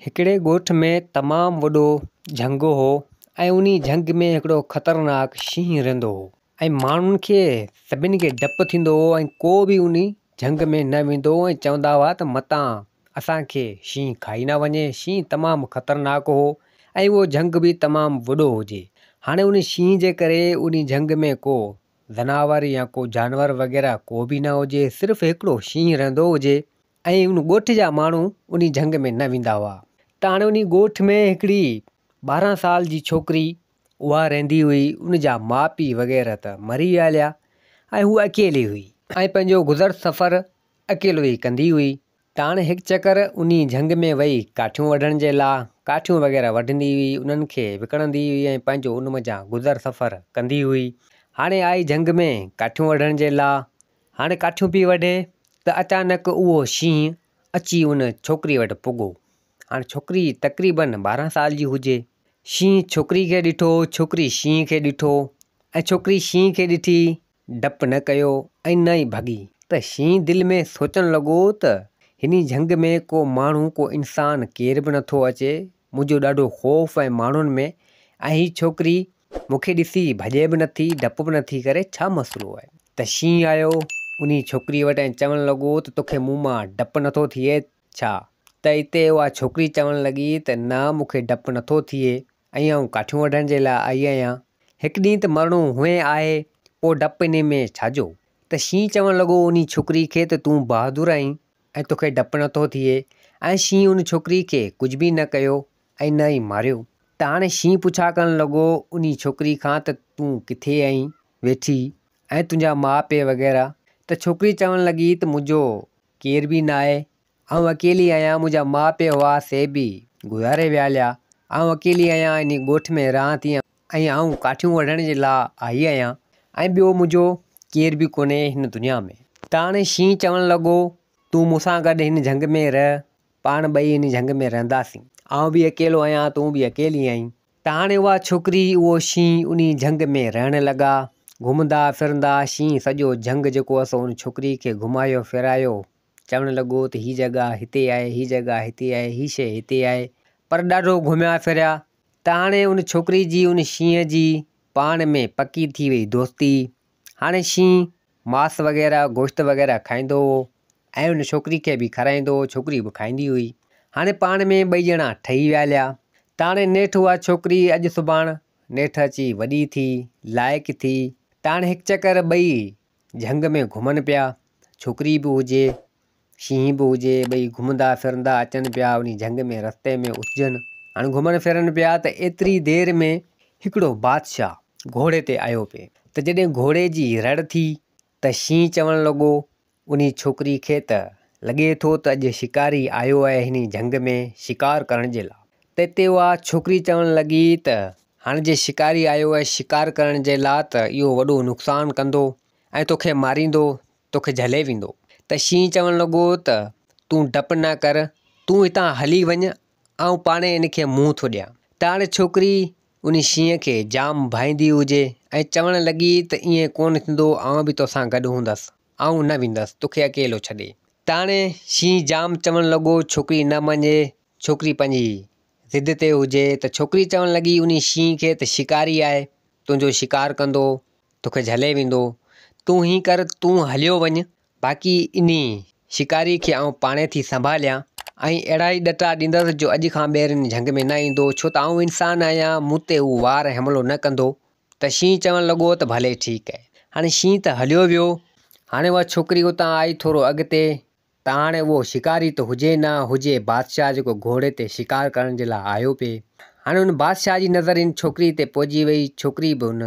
هڪڙي ڳوٺ ۾ تمام وڏو جهنگ هو ۽ انهي جهنگ ۾ هڪڙو خطرناڪ شينهن رهندو هو ۽ ماڻهن کي سڀني کي ڊپ ٿيندو هو ۽ ڪو به انهي جهنگ ۾ نه ويندو هو ۽ چوندا هئا ته متان اسان کي شينهن کائي نه وڃي شينهن تمام خطرناڪ هو ۽ اهو جهنگ به تمام وڏو هجي هاڻي انهي شينهن جي ڪري انهي جهنگ ۾ ڪو ځناور يا ڪو جانور وغيره ڪو به نه هجي صرف هڪڙو شينهن رهندو هجي ۽ ان ڳوٺ جا ماڻهو انهي جهنگ ۾ نه ويندا هئا. ته هاڻي انهي ڳوٺ ۾ هڪڙي 12 سال جي ڇوڪري اها رهندي هئي، ان جا ماء پيء وغيره ته مري ويا هليا ۽ هوء اڪيلي هئي ۽ پنهنجو گذر سفر اڪيلو ئي ڪندي هئي. ته هاڻي هڪ چڪر انهي جهنگ ۾ وئي ڪاٺيون وڍڻ جي لا، ڪاٺيون وغيره وڍندي هئي، انهن کي وڪڻندي هئي ۽ پنهنجو ان منجهان گذر سفر ڪندي هئي. هاڻي آئي جهنگ ۾ ڪاٺيون وڍڻ جي لا، هاڻي ڪاٺيون پئي وڍي ته اچانڪ اهو شينهن اچي ان ڇوڪري وٽ پڳو. هاڻي ڇوڪري تقريبن 12 سال جي هجي. شينهن ڇوڪري کي ڏٺو، ڇوڪري شينهن کي ڏٺو ۽ ڇوڪري شينهن کي ڏٺي ڊپ نه ڪيو ۽ نه ئي ڀڳي. ته شينهن دل ۾ سوچڻ لڳو ته هن جهنگ ۾ ڪو ماڻهو ڪو انسان ڪير به نٿو اچي، منهنجو ڏاڍو خوف ۽ ماڻهن ۾ ۽ هي ڇوڪري مون کي ڏسي ڀڄي به نٿي، ڊپ به نٿي ڪري، ڇا مسئلو آهي؟ ته شينهن آيو انهي ڇوڪريء وٽ ۽ چوڻ لڳو ته توکي مون مان ڊپ نٿو ٿئي ڇا؟ ته اتي اها ڇوڪري چوڻ لڳي ته نه مون کي ڊپ نٿو ٿئي ۽ آئون ڪاٺيون وڍڻ جي لاء آئي آهيان. هڪ ڏينهن ته مرڻو هونئن آهي، پوء ڊپ انهي ۾ ڇا جو؟ ته شينهن چوڻ لڳو انهي ڇوڪري کي ته تون بهادر آهين ۽ توکي ڊپ نٿو ٿئي ۽ شينهن ان ڇوڪري کي ڪجهه به نه ڪيو ۽ نه ئي ماريو. ته هاڻي شينهن پڇا ڪرڻ لڳو انهي ڇوڪري کان ته تون ڪٿي آهين ويٺي ۽ تنهنجا ماء پيء وغيره ته ڇوڪري چوڻ لڳي ته منهنجو ڪير به ناهي آئون اڪيلي آهيان منهنجا ماء پيء هئا سي به گذاري ويا هليا آئون اڪيلي آهيان انهي ڳوٺ ۾ رهان ٿي ۽ آئون ڪاٺيون وڍڻ جي لاء آئي آهيان ۽ ٻيو منهنجو ڪير به ڪونهي هن دنيا ۾. ته هاڻي شينهن چوڻ لڳو تون مون سان گڏ هن جهنگ ۾ رهه پاڻ ٻئي هن جهنگ ۾ رهنداسين. آئون به اڪيلو آهيان، تون به اڪيلي آهين. ته هاڻي اها ڇوڪري، اهو شينهن انهي جهنگ ۾ رهڻ لڳا. گهمندا ڦرندا، شينهن سڄو جهنگ جيڪو هو سو ان ڇوڪري کي گهمايو ڦيرايو. چوڻ لڳو ته هي جڳهه هتي آهي، هي جڳهه هتي آهي، هي شيء هتي آهي. پر ڏاڍو گهميا ڦريا. ته هاڻي ان ڇوڪري جي ان شينهن جي پاڻ ۾ پڪي ٿي وئي دوستي. هاڻي شينهن ماس وغيره گوشت وغيره کائيندو هو ۽ ان ڇوڪري کي به کارائيندو هو، ڇوڪري به کائيندي هئي. هاڻي پاڻ ۾ ٻئي ڄڻا ٺهي ويا هليا. ته هاڻي نيٺ اها ڇوڪري اڄ سڀاڻ نيٺ اچي وڏي ٿي، لائق ٿي. ته هاڻي هڪ چڪر ٻئي جهنگ ۾ گهمن پيا، ڇوڪري به هجي، شينهن به هجي، ٻئي گهمندا ڦرندا اچن پيا، انهي جهنگ ۾ رستي ۾ اٿجن. هاڻي گهمن ڦرن پيا ته ايتري دير ۾ هڪڙو بادشاهه گهوڙي تي آيو پئي ته جڏهن گهوڙي جي رڙ ٿي ته شينهن چوڻ لڳو انهي ڇوڪري کي ته لڳي ٿو ته اڄ شڪاري آيو آهي هني جهنگ ۾ شڪار ڪرڻ جي لا. ته اتي اها ڇوڪري چوڻ لڳي ته هاڻي جي شڪاري آيو آهي شڪار ڪرڻ جي لا ته اهو وڏو نقصان ڪندو ۽ توکي ماريندو توکي جهلي ويندو. ته شينهن چوڻ لڳو ته تون ڊپ نه ڪر، تون هتان هلي وڃ، آئون پاڻهي ان کي منهن ٿو ڏيان. ته هاڻي ڇوڪري ان شينهن کي جام ڀائيندي هجي ۽ چوڻ لڳي ته ائين ڪونه ٿيندو، آئون به توسان گڏ هوندس، آئون نه ويندس توکي اڪيلو ڇڏي. ته هاڻي شينهن جام چوڻ لڳو، ڇوڪري نه مڃي، ڇوڪري پنهنجي ضد تي هجي ته ڇوڪري چوڻ لڳي انهي شينهن کي ته شڪاري آهي، تنهنجو شڪار ڪندو، توکي جهلي ويندو، تون هين ڪر تون هليو وڃ، باقي انهي شڪاري کي آئون پاڻهي ٿي سنڀاليان ۽ اهڙا ئي ڏٽا ڏيندس جو اڄ کان ٻيهر هن جهنگ ۾ نه ايندو، ڇو ته آئون انسان آهيان، مون تي هو وار ۽ حملو نه ڪندو. ته شينهن چوڻ لڳو ته ڀلي ٺيڪ آهي. هاڻي شينهن ته هليو ويو. هاڻي اها ڇوڪري اتان آئي ٿورو اڳتي ته هاڻي اهو شڪاري ته هجي نه هجي بادشاهه جيڪو گهوڙي تي شڪار ڪرڻ جي لاء آيو پئي. هاڻي ان بادشاهه جي نظر ان ڇوڪري تي پئجي وئي. ڇوڪري به ان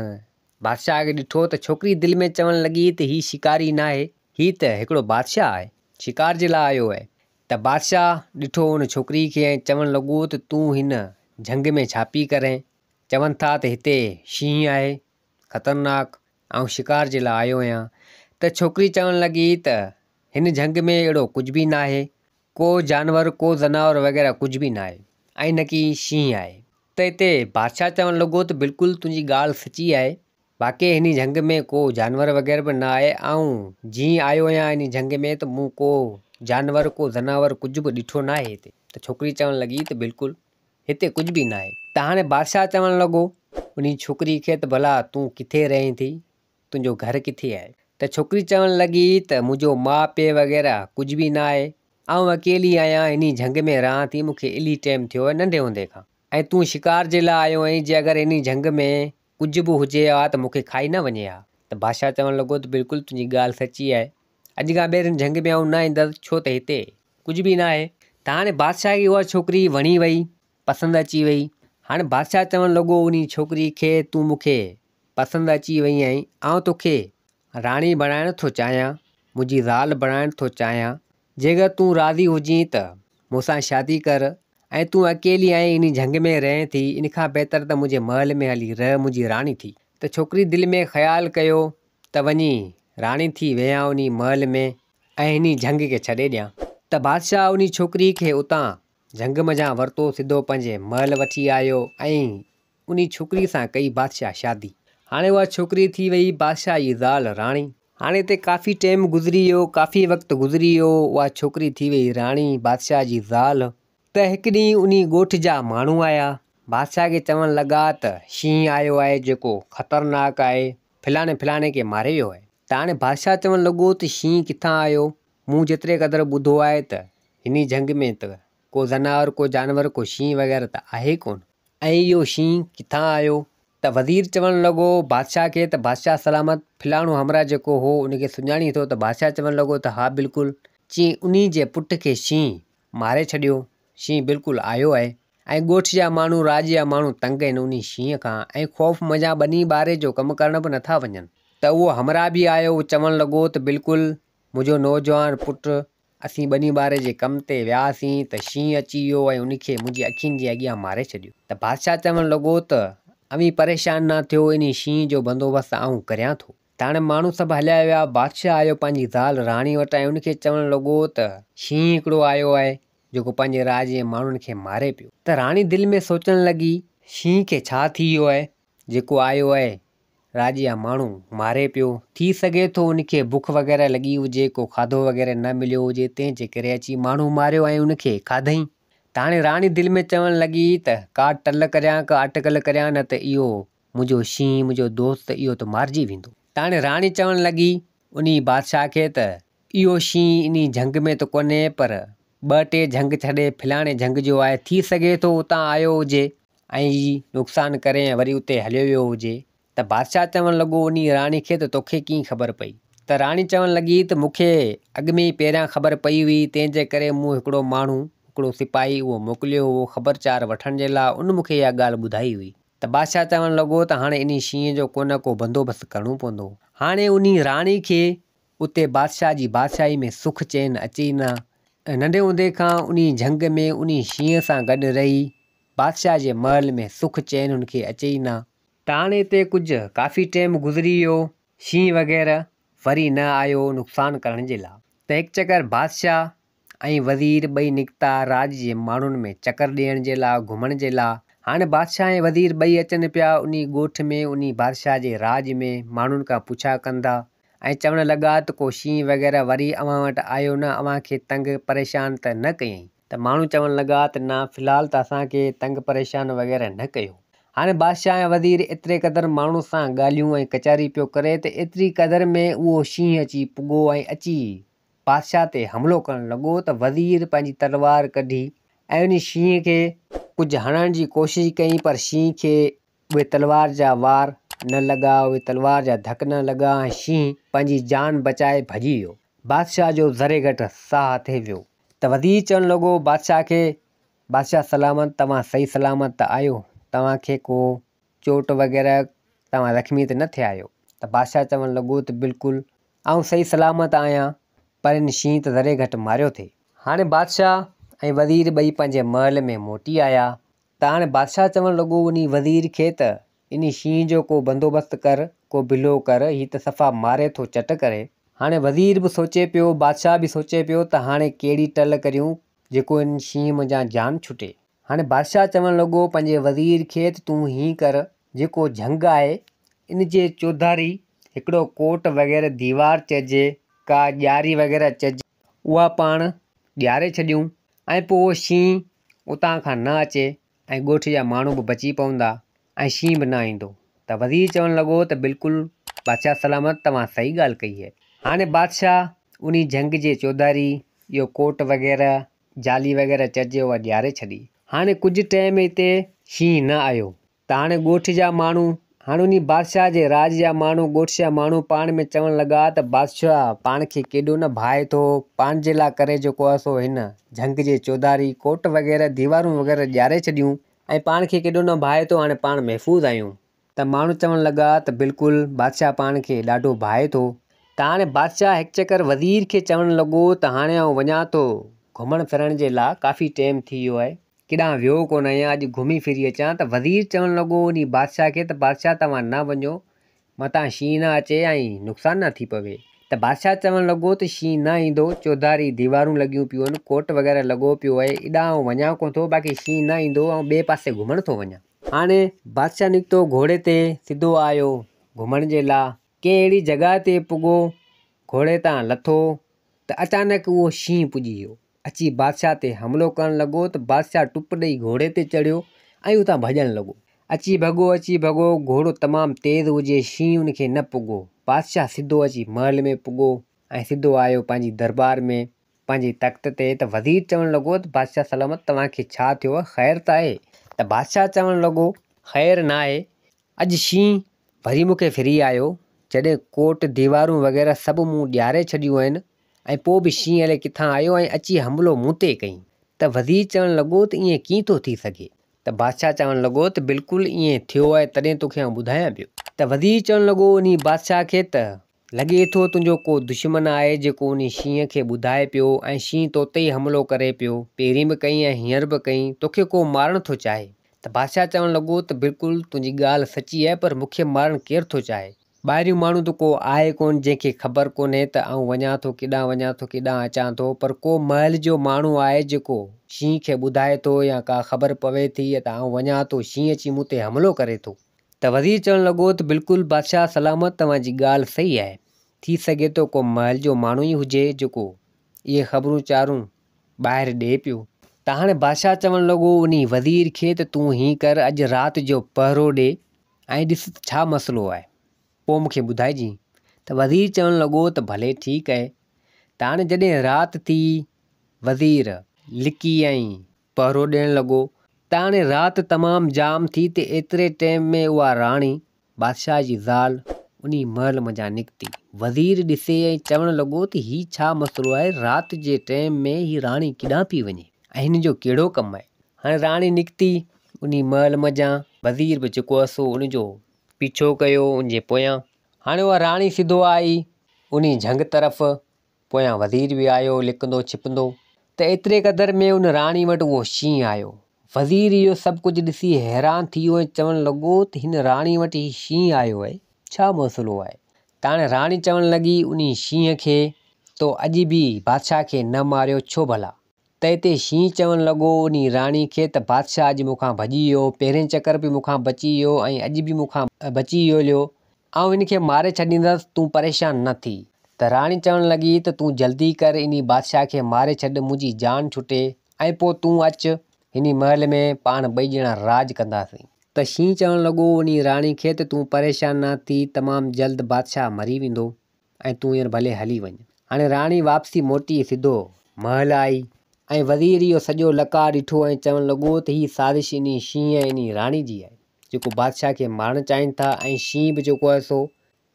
بادشاهه کي ڏٺو ته ڇوڪري دل ۾ چوڻ لڳي ته هي شڪاري ناهي، هي ته هڪڙو بادشاهه آهي، شڪار جي لاء آيو آهي. ته بادشاهه ڏٺو ان ڇوڪري کي ۽ چوڻ لڳو ته تون هن جهنگ ۾ ڇا پئي ڪرين؟ چون ٿا ته هتي شينهن آهي، خطرناڪ، آئون شڪار جي لاء آيو آهيان. ته ڇوڪري چوڻ لڳي ته هن جهنگ ۾ اهڙو ڪجهه به ناهي، ڪو جانور، ڪو زناور وغيره ڪجهه به ناهي ۽ نه ڪي شينهن آهي. ته اتي بادشاهه چوڻ لڳو ته بلڪل تنهنجي ڳالهه سچي آهي، واقعي هن جهنگ ۾ ڪو جانور وغيره به نه آهي، آئون جيئن آيو آهيان هن جهنگ ۾ ته مون ڪو جانور، ڪو زناور ڪجهه به ڏٺو ناهي هتي. ته ڇوڪري چوڻ لڳي ته بلڪل هتي ڪجهه به ناهي. ته هاڻي بادشاهه چوڻ لڳو انهي ڇوڪري کي ته ڀلا تون ڪٿي رهين ٿي، تنهنجو گهر ڪٿي آهي؟ ته ڇوڪري چوڻ لڳي ته منهنجو ماء پيء وغيره ڪجهه به ناهي، آئون اڪيلي آهيان، انهي جهنگ ۾ رهان ٿي، مون کي الهي ٽيم ٿيو آهي ننڍي هوندي کان ۽ تون شڪار جي لاء آيو آهين، جي اگر انهي جهنگ ۾ ڪجهه به هجي ها ته مون کي کائي نه وڃي ها. ته بادشاهه چوڻ لڳو ته بلڪل تنهنجي ڳالهه سچي آهي، اڄ کان ٻيهر هن جهنگ ۾ آئون نه ايندس، ڇو ته هتي ڪجهه به ناهي. ته هاڻي بادشاهه کي اها ڇوڪري وڻي وئي، پسند اچي وئي. هاڻي بادشاهه چوڻ لڳو انهي ڇوڪري کي تون مون کي پسند اچي وئي آهين، آئون توکي راڻي بڻائڻ ٿو چاهيان، منهنجي زال بڻائڻ ٿو چاهيان، جيڪر تون راضي هجين ته مون سان شادي ڪر ۽ تون اڪيلي آهين انهي جهنگ ۾ رهين ٿي، ان کان بهتر ته منهنجي محل ۾ هلي رهه منهنجي راڻي ٿي. ته ڇوڪري دل ۾ خيال ڪيو ته وڃي راڻي ٿي ويهان انهي محل ۾ ۽ انهي جهنگ کي ڇڏي ڏيان. ته بادشاهه انهي ڇوڪري کي اتان جهنگ منجهان ورتو سڌو پنهنجي محل وٺي آيو ۽ انهي ڇوڪري سان ڪئي بادشاهه شادي. هاڻي اها ڇوڪري ٿي وئي بادشاهه جي زال راڻي. هاڻي هتي ڪافي ٽيم گذري ويو، ڪافي وقت گذري ويو، اها ڇوڪري ٿي وئي راڻي، بادشاهه جي زال. ته هڪ ڏينهن انهي ڳوٺ جا ماڻهو آيا، بادشاهه کي چوڻ لڳا ته شينهن آيو آهي جيڪو خطرناڪ آهي، فلاڻي فلاڻي کي ماري ويو آهي. ته هاڻي بادشاهه چوڻ لڳو ته شينهن ڪٿان آيو؟ مون جيتري قدر ٻڌو آهي ته هني جهنگ ۾ ته ڪو زناور، ڪو جانور، ڪو شينهن وغيره ته آهي ئي ڪونه. ۽ اهو شينهن ڪٿان آيو؟ ته وزير چوڻ لڳو بادشاهه کي ته بادشاهه سلامت، فلاڻو همراهه جيڪو هو ان کي سڃاڻين ٿو؟ ته بادشاهه چوڻ لڳو ته ها بلڪل. چيائين انهي جي پٽ کي شينهن ماري ڇڏيو، شينهن بلڪل آيو آهي ۽ ڳوٺ جا ماڻهو، راڄ جا ماڻهو تنگ آهن انهي شينهن کان ۽ خوف منجهان ٻني ٻاري جو ڪم ڪرڻ به نٿا وڃن. ته اهو همراهه به آيو، اهو چوڻ لڳو ته بلڪل منهنجو نوجوان پٽ اسين ٻني ٻاري جي ڪم تي وياسين ته شينهن اچي ويو ۽ ان کي منهنجي اکين جي اڳيان ماري ڇڏيو. ته بادشاهه چوڻ لڳو ته اوهين پريشان نه ٿيو، انهي شينهن جو بندوبست آئون ڪريان ٿو. ته هاڻي ماڻهو سڀ هليا ويا. بادشاهه آيو پنهنجي زال راڻي وٽ ۽ ان کي چوڻ لڳو ته شينهن هڪڙو آيو آهي، جيڪو پنهنجي راڄ جي ماڻهن کي ماري پيو. ته راڻي دل ۾ سوچڻ لڳي، شينهن کي ڇا ٿي ويو آهي، جيڪو آيو آهي، راڄ جا ماڻهو ماري پيو. ٿي سگهي ٿو ان کي بک وغيره لڳي هجي، ڪو کاڌو وغيره نه مليو هجي، تنهن جي ڪري اچي ماڻهو ماريو ۽ ان کي کاڌئين. ته هاڻي راڻي دل ۾ چوڻ لڳي ته ڪا ٽل ڪريان، ڪا اٽڪل ڪريان، نه ته اهو منهنجو شينهن، منهنجو دوست اهو ته مارجي ويندو. ته هاڻي راڻي چوڻ لڳي انهي بادشاهه کي ته اهو شينهن انهي جهنگ ۾ ته ڪونهي، پر ٻه ٽي جهنگ ڇڏي فلاڻي جهنگ جو آهي، ٿي سگهي ٿو اتان آيو هجي ۽ نقصان ڪري ۽ وري اتي هليو ويو هجي. ته بادشاهه چوڻ لڳو انهي راڻي کي ته توکي ڪيئن خبر پئي؟ ته راڻي چوڻ لڳي ته مون کي اڳ ۾ ئي پهريان خبر پئي هئي، تنهن جي ڪري مون هڪڙو ماڻهو، هڪڙو سپاهي اهو موڪليو هو خبر چار وٺڻ جي لاء، ان مون کي اها ڳالهه ٻڌائي هئي. ته بادشاهه چوڻ لڳو ته هاڻي انهي شينهن جو ڪو نه ڪو بندوبست ڪرڻو پوندو. هاڻي انهي راڻي کي اتي بادشاهه جي بادشاهي ۾ سک چين اچي ئي نه. ننڍي هوندي کان انهي جهنگ ۾ انهي شينهن سان گڏ رهي بادشاهه جي محل ۾ سک چين هن کي اچي ئي نه. ته هاڻي اتي ڪجهه ڪافي ٽيم گذري ويو، شينهن وغيره وري نه آيو نقصان ڪرڻ جي لاء. ته هڪ چڪر بادشاهه ۽ وزير ٻئي نڪتا راڄ جي ماڻهن ۾ چڪر ڏيڻ جي لاء، گهمڻ جي لاء. هاڻي بادشاهه ۽ وزير ٻئي اچن پيا انهي ڳوٺ ۾ انهي بادشاهه جي راڄ ۾ ماڻهن کان پڇا ڪندا ۽ چوڻ لڳا ته ڪو شينهن وغيره وري اوهان وٽ آيو نه اوهان کي تنگ پريشان ته نه ڪيائين؟ ته ماڻهو چوڻ لڳا ته نه في الحال ته اسان کي تنگ پريشان وغيره نه ڪيو. هاڻي بادشاهه ۽ وزير ايتري قدر ماڻهن سان ڳالهيون ۽ ڪچهري پيو ڪري ته ايتري قدر ۾ اهو شينهن اچي پڳو ۽ اچي بادشاهه تي حملو ڪرڻ لڳو ته وزير پنهنجي تلوار ڪڍي ۽ ان شينهن کي ڪجهه هڻڻ جي ڪوشش ڪئي پر شينهن کي اهي تلوار جا وار نه لڳا، اهي تلوار جا ڌڪ نه لڳا ۽ شينهن پنهنجي جان بچائي ڀڄي ويو. بادشاهه جو ذري گهٽ ساهه ٿي ويو ته وزير چوڻ لڳو بادشاهه کي، بادشاهه سلامت توهان صحيح سلامت ته آهيو، توهان کي ڪو چوٽ وغيره توهان زخمي ته نه ٿيا آهيو؟ ته بادشاهه چوڻ لڳو ته بلڪل آئون صحيح سلامت آهيان پر ان شينهن ته ذري گهٽ ماريو ٿي. هاڻي بادشاهه ۽ وزير ٻئي پنهنجي محل ۾ موٽي آيا ته هاڻي بادشاهه چوڻ لڳو انهي وزير کي ته انهي شينهن جو ڪو بندوبست ڪر، ڪو بلو ڪر، هي ته صفا ماري ٿو چٽ ڪري. هاڻي وزير به سوچي پيو، بادشاهه به سوچي پيو ته هاڻي ڪهڙي ٽل ڪريون جيڪو ان شينهن منجهان جان ڇٽي. هاڻي بادشاهه چوڻ لڳو پنهنجي وزير کي ته تون هيئن ڪر، جيڪو جهنگ آهي، ان جي چوڌاري هڪڙو ڪوٽ وغيره ديوار چئجي، ڪا ڄاري وغيره چئجي، اها پاڻ ڏياري ڇڏيون ۽ پوء اهو شينهن اتان کان نه اچي ۽ ڳوٺ جا ماڻهو به بچي پوندا ۽ شينهن به نه ايندو. ته وزير چوڻ لڳو ته بلڪل بادشاهه سلامت توهان صحيح ڳالهه ڪئي آهي. هاڻي بادشاهه انهي جهنگ جي چوڌاري اهو ڪوٽ وغيره جالي وغيره چئجي اها ڏياري ڇڏي. هاڻي ڪجهه ٽيم اتي شينهن نه آيو ته هاڻي ڳوٺ جا ماڻهو، هاڻي انهي بادشاهه جي راڄ جا ماڻهو، ڳوٺ جا ماڻهو پاڻ ۾ چوڻ لڳا ته بادشاهه پاڻ کي ڪيڏو نه ڀانئي ٿو، پاڻ جي لاء ڪري جيڪو آهي سو هن جهنگ جي چوڌاري ڪوٽ وغيره ديوارون وغيره ڏياري ڇڏيون ۽ پاڻ کي ڪيڏو نه ڀانئي ٿو، هاڻي پاڻ محفوظ آهيون. ته ماڻهو چوڻ لڳا ته بلڪل بادشاهه پاڻ کي ڏاڍو ڀانئي ٿو. ته هاڻي بادشاهه هڪ چڪر وزير کي چوڻ لڳو ته هاڻي آئون وڃان ٿو گهمڻ ڦرڻ جي لاء ڪافي ٽيم ٿي ويو آهي، ڪيڏانهن ويو ڪونه آهيان، اڄ گهمي ڦري اچان ته وزير چوڻ لڳو انهي بادشاهه کي ته بادشاهه توهان نه وڃو، متان شينهن نه اچي ۽ نقصان نه ٿي پوي. ته بادشاهه چوڻ لڳو ته شينهن نه ايندو، چوڌاري ديوارون لڳيون پيون آهن، ڪوٽ وغيره لڳو پيو آهي، ايڏانهن آئون وڃان ڪونه ٿو، باقي شينهن نه ايندو، آئون ٻئي پاسي گهمڻ ٿو وڃان. هاڻي بادشاهه نڪتو گهوڙي تي، سڌو آيو گهمڻ جي لا، ڪنهن اهڙي جڳهه تي پڳو، گهوڙي تان لٿو ته اچانڪ اهو شينهن پڄي ويو. اچي بادشاهه تي حملو ڪرڻ لڳو ته بادشاهه ٽپ ڏئي گهوڙي تي چڙهيو ۽ اتان ڀڄڻ لڳو. اچي ڀڳو اچي ڀڳو، گهوڙو تمام تيز هجي، شينهن ان کي نه پڳو. بادشاهه سڌو اچي محل ۾ پڳو ۽ سڌو آيو پنهنجي دربار ۾ پنهنجي تخت تي ته وزير چوڻ لڳو ته بادشاهه سلامت توهان کي ڇا ٿيو آهي خير ته آهي؟ ته بادشاهه چوڻ لڳو خير ناهي، اڄ شينهن وري مون کي ڦري آيو، جڏهن ڪوٽ، ديوارون وغيره سڀ مون ڏياري ڇڏيون آهن ۽ پوء به شينهن الائي ڪٿان آيو ۽ اچي حملو مون تي ڪيائين. ته وزير چوڻ لڳو ته ائين ڪيئن ٿو ٿي سگهي؟ ته بادشاهه چوڻ لڳو ته بلڪل ائين ٿيو آهي تڏهن توکي آئون ٻڌايان پيو. ته وزير چوڻ لڳو انهي بادشاهه کي ته لڳي ٿو تنهنجو ڪو دشمن آهي جيڪو انهي شينهن کي ٻڌائي پيو ۽ شينهن توتي ئي حملو ڪري پيو، پهرين به ڪئين ۽ هينئر به ڪئين، توکي ڪو مارڻ ٿو چاهي. ته بادشاهه چوڻ لڳو ته بلڪل تنهنجي ڳالهه سچي آهي پر مون کي مارڻ ڪير ٿو چاهي؟ ٻاهريون ماڻهو ته ڪو آهي ڪونه جنهن کي خبر ڪونهي ته آئون وڃان ٿو ڪيڏانهن وڃان ٿو ڪيڏانهن اچان ٿو پر ڪو محل جو ماڻهو آهي جيڪو شينهن کي ٻڌائي ٿو يا ڪا خبر پوي ٿي ته آئون وڃان ٿو شينهن اچي مون تي حملو ڪري ٿو. ته وزير چوڻ لڳو ته بلڪل بادشاهه سلامت توهان جي ڳالهه صحيح آهي، ٿي سگهي ٿو ڪو محل جو ماڻهو ئي هجي جيڪو اهي خبرون چارون ٻاهر ڏئي پيو. ته هاڻي بادشاهه چوڻ لڳو انهي وزير کي ته تون هيئن ڪر اڄ رات جو پهرو ڏي ۽ ڏس ته ڇا مسئلو آهي پوء مون کي ٻڌائجين. ته وزير چوڻ لڳو ته ڀلي ٺيڪ آهي. ته هاڻي جڏهن رات ٿي وزير لڪي ۽ پهرو ڏيڻ لڳو. ته هاڻي رات تمام جام ٿي ته ايتري ٽيم ۾ اها راڻي، بادشاهه جي زال، انهي محل منجهان نڪتي. وزير ڏسي ۽ چوڻ لڳو ته هي ڇا مسئلو آهي، رات جي ٽيم ۾ هي راڻي ڪيڏانهن پئي وڃي ۽ هن جو ڪهڙو ڪم آهي. هاڻي راڻي نڪتي انهي محل منجهان. وزير به جيڪو آهي سو ان جو پيڇو ڪيو ان جي پويان. هاڻي اها راڻي سڌو آئي انهي جهنگ طرف. پويان وزير به آيو لڪندو ڇپندو ته ايتري قدر ۾ ان راڻي وٽ اهو شينهن آيو. وزير اهو سڀ ڪجهه ڏسي حيران ٿي ويو ۽ چوڻ لڳو ته هن راڻي وٽ هي شينهن آيو آهي، ڇا مسئلو آهي؟ ته هاڻي راڻي چوڻ لڳي انهي شينهن کي تو اڄ به بادشاهه کي نه ماريو ڇو ڀلا؟ ته اتي شينهن چوڻ لڳو انهي راڻي کي ته بادشاهه اڄ مون کان ڀڄي ويو، پهرين چڪر به مون کان بچي ويو ۽ اڄ به مون کان بچي ويو هليو، آئون هن کي ماري ڇڏيندس، تون پريشان نه ٿي. ته راڻي چوڻ لڳي ته تون جلدي ڪر انهي بادشاهه کي ماري ڇڏ منهنجي جان ڇٽي ۽ پوء تون اچ هني محل ۾ پاڻ ٻئي ڄڻا راڄ ڪنداسين. ته شينهن چوڻ لڳو انهي راڻي کي ته تون پريشان نه ٿي تمام جلد بادشاهه مري ويندو ۽ تون هينئر ڀلي هلي وڃ. هاڻي راڻي واپسي موٽي سڌو محل آئي ۽ وزير اهو سڄو لقاء ڏٺو ۽ چوڻ لڳو ته هي سازش انهي شينهن ۽ انهي راڻي جي آهي. جيڪو بادشاهه کي مارڻ چاهين ٿا ۽ شينهن به جيڪو آهي سو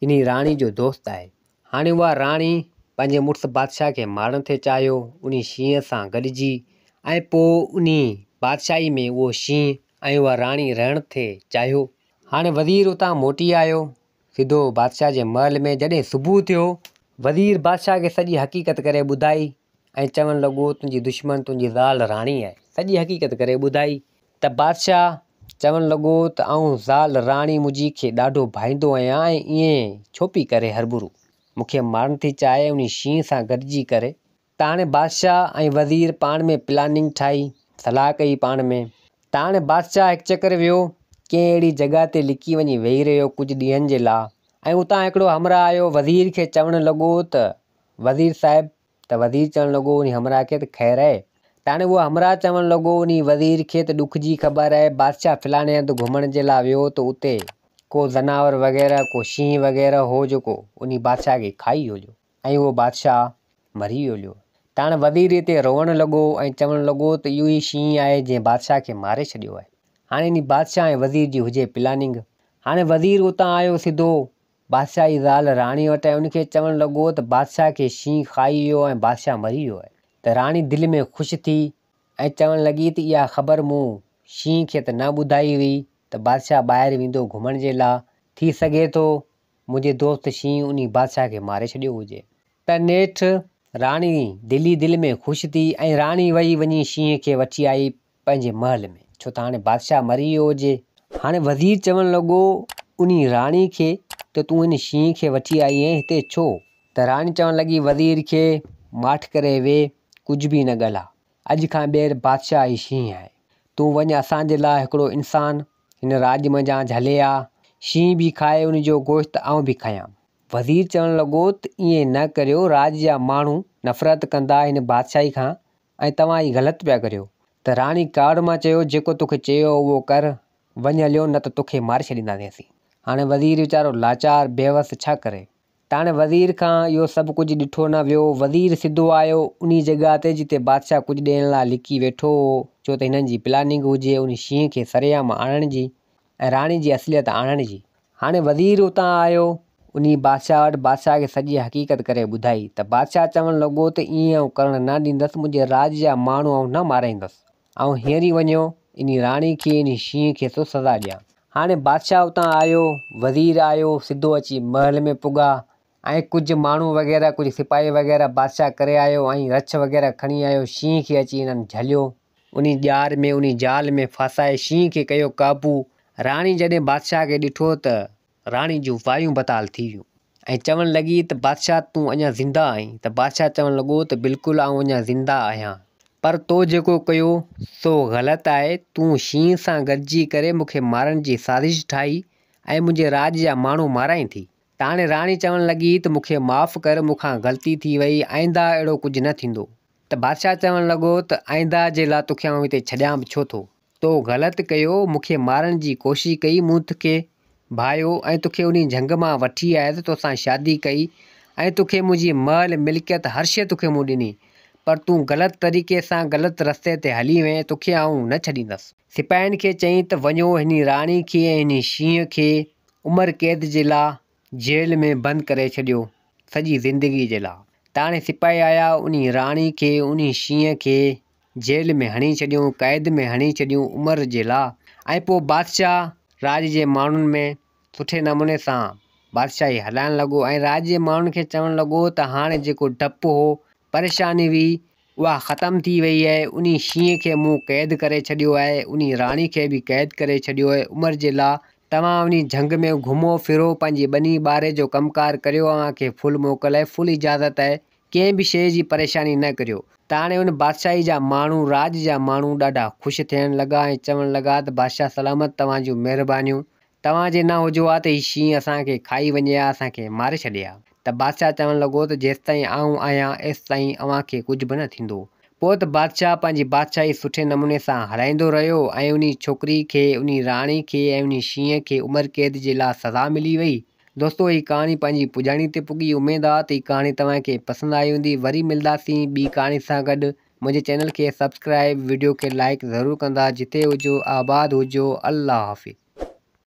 انهي راڻي جو دوست آهي. هاڻي اها راڻي پنهنجي مڙس بادشاهه کي مارڻ ٿي چاهيو انهي شينهن سان گڏجي ۽ پوء انهي بادشاهي ۾ اهو شينهن ۽ اها راڻي رهڻ ٿي چاهيو. هاڻي وزير اتان موٽي آيو سڌو بادشاهه جي محل ۾ جڏهن صبح ٿيو. وزير بادشاهه کي سڄي حقيقت ڪري ٻڌائي ۽ چوڻ لڳو تنهنجي دشمن تنهنجي زال راڻي آهي. سڄي حقيقت ڪري ٻڌائي ته بادشاهه چوڻ لڳو ته آئون زال راڻي منهنجي کي ڏاڍو ڀائيندو آهيان ۽ ائين ڇو پئي ڪري هربرو مون کي مارڻ ٿي چاهي انهي شينهن سان گڏجي ڪري ته هاڻي بادشاهه ۽ وزير پاڻ ۾ پلاننگ ٺاهي، صلاح ڪئي پاڻ ۾، ته هاڻي بادشاهه هڪ چڪر ويو، ڪنهن اهڙي جڳهه تي لڪي وڃي ويهي رهيو ڪجهه ڏينهن جي لا ۽ اتان هڪڙو همراهه آيو وزير کي چوڻ لڳو ته وزير صاحب ته وزير چوڻ لڳو انهي همراهه کي ته خير آهي؟ ته هاڻي اهو همراهه چوڻ لڳو انهي وزير کي ته ڏک جي خبر آهي بادشاهه فلاڻي هنڌ گهمڻ جي لاء ويو ته اتي ڪو زناور وغيره ڪو شينهن وغيره هو جيڪو انهي بادشاهه کي کائي ويو هليو ۽ اهو بادشاهه مري ويو هليو. ته هاڻي وزير هتي روئڻ لڳو ۽ چوڻ لڳو ته اهو ئي شينهن آهي جنهن بادشاهه کي ماري ڇڏيو آهي. هاڻي انهي بادشاهه ۽ وزير جي هجي پلاننگ. هاڻي وزير اتان آيو سڌو بادشاهه جي زال راڻي وٽ ۽ ان کي چوڻ لڳو ته بادشاهه کي شينهن کائي ويو ۽ بادشاهه مري ويو آهي ته راڻي دل ۾ خوش ٿي ۽ چوڻ لڳي ته اها خبر مون شينهن کي ته نه ٻڌائي هئي ته بادشاهه ٻاهر ويندو گهمڻ جي لا ٿي سگهي ٿو منهنجي دوست شينهن انهي بادشاهه کي ماري ڇڏيو هجي ته نيٺ راڻي دل ئي دل ۾ خوش ٿي ۽ راڻي وئي وڃي شينهن کي وٺي آئي پنهنجي محل ۾، ڇو ته هاڻي بادشاهه مري ويو هجي. هاڻي وزير چوڻ لڳو انهي راڻي کي ته تون هن شينهن کي وٺي آئي آهين هتي ڇو؟ ته راڻي چوڻ لڳي وزير کي ماٺ ڪري ويهه، ڪجهه به نه ڳالهاء. اڄ کان ٻيهر بادشاهه هي شينهن آهي. تون وڃ اسان جي لاء هڪڙو انسان هن راڄ منجهان جهلي آ. شينهن به کائي ان جو گوشت آئون به کايان. وزير چوڻ لڳو ته ائين نه ڪريو، راڄ جا ماڻهو نفرت ڪندا هن بادشاهي کان ۽ توهان هي غلط پيا ڪريو. ته راڻي ڪاوڙ مان چيو، جيڪو توکي چيو اهو ڪر، وڃ هليو نه ته توکي ماري ڇڏينداسين اسين. هاڻي وزير ويچارو لاچار، بيوس، ڇا ڪري؟ ته هاڻي وزير کان اهو سڀ ڪجهه ڏٺو نه ويو. وزير سڌو آيو انهي جڳهه تي جتي بادشاهه ڪجهه ڏيڻ لاء لڪي ويٺو هو، ڇو ته هنن جي پلاننگ هجي انهي شينهن کي سرعام آڻڻ جي ۽ راڻي جي اصليت آڻڻ جي. هاڻي وزير اتان آيو، انهي بادشاهه وٽ، بادشاهه کي سڄي حقيقت ڪري ٻڌائي ته بادشاهه چوڻ لڳو ته ائين آئون ڪرڻ نه ڏيندس، منهنجي راڄ جا ماڻهو آئون نه مارائيندس، آئون هينئر ئي وڃيو انهي راڻي کي انهي شينهن کي ٿو سزا ڏيان. هاڻي بادشاهه اتان آيو، وزير آيو، سڌو اچي محل ۾ پڳا ۽ ڪجهه ماڻهو وغيره ڪجهه سپاهي وغيره بادشاهه ڪري آيو ۽ رڇ وغيره کڻي آيو، شينهن کي اچي انهن جهليو. انهي ڄار ۾ انهي جال ۾ ڦاسائي شينهن کي ڪيو قابو. راڻي جڏهن بادشاهه کي ڏٺو ته راڻي جون وايون بتال ٿي ويون ۽ چوڻ لڳي ته بادشاهه تون اڃا زنده آهين ته بادشاهه چوڻ لڳو ته بلڪل آئون اڃا زنده آهيان پر تو جيڪو ڪيو سو غلط آهي تون شينهن سان گڏجي ڪري مون کي مارڻ جي سازش ٺاهي ۽ منهنجي راڄ جا ماڻهو مارائين ٿي. ته هاڻي راڻي چوڻ لڳي ته مون کي معاف ڪر مون کان غلطي ٿي وئي آئنده اهڙو ڪجهه نه ٿيندو. ته بادشاهه چوڻ لڳو ته آئنده جي لاء توکي آئون هتي ڇڏيان به ڇو ٿو؟ تو غلط ڪيو، مون کي مارڻ جي ڪوشش ڪئي، مون توکي ڀايو ۽ توکي انهي جهنگ مان وٺي آيس، توسان شادي ڪئي ۽ توکي منهنجي محل، ملڪيت، هر شيء توکي مون ڏني، پر تون غلط طريقي سان غلط رستي تي هلي وئين، توکي آئون نه ڇڏيندس. سپاهين کي چيائين ته وڃو هني راڻي کي ۽ هني شينهن کي عمر قيد جي لاء جيل ۾ بند ڪري ڇڏيو سڄي زندگي جي لاء. ته هاڻي سپاهي آيا انهي راڻي کي انهي شينهن کي جيل ۾ هڻي ڇڏيون قيد ۾ هڻي ڇڏيون عمر جي لاء ۽ پوء بادشاهه راڄ جي ماڻهن ۾ سٺي نموني سان بادشاهي هلائڻ لڳو ۽ راڄ جي ماڻهن کي چوڻ لڳو ته هاڻي جيڪو ڊپ هو پريشاني هئي اها ختم ٿي وئي آهي، انهي شينهن کي مون قيد ڪري ڇڏيو آهي، انهي راڻي کي به قيد ڪري ڇڏيو آهي، عمر جي لا توهان انهي جهنگ ۾ گهمو ڦرو، پنهنجي ٻني ٻاري جو ڪم ڪار ڪريو، اوهان کي فل موڪل آهي، فل اجازت آهي، ڪنهن به شيء جي پريشاني نه ڪريو. ته هاڻي ان بادشاهي جا ماڻهو، راڄ جا ماڻهو ڏاڍا خوش ٿيڻ لڳا ۽ چوڻ لڳا ته بادشاهه سلامت توهان جون مهربانيون، توهان جي نه هجو ها ته هي شينهن اسان کي کائي وڃي ها، اسان کي ماري ڇڏي ها. ته بادشاهه چوڻ لڳو ته جيستائين آئون آهيان، ايستائين اوهان کي ڪجهه به نه ٿيندو. پوء ته بادشاهه پنهنجي بادشاهي سٺي نموني سان هلائيندو رهيو ۽ انهي ڇوڪري کي، انهي راڻي کي ۽ انهي شينهن کي عمر قيد جي لا سزا ملي وئي. دوستو هي ڪهاڻي پنهنجي پڄاڻي تي پڳي، اميد آ ته هي ڪهاڻي توهان کي پسند آئي هوندي. وري ملداسين ٻي ڪهاڻي سان گڏ. منهنجي چينل کي سبسڪرائيب، وڊيو کي لائيڪ ضرور ڪندا. جتي هجو آباد هجو. الله حافظ.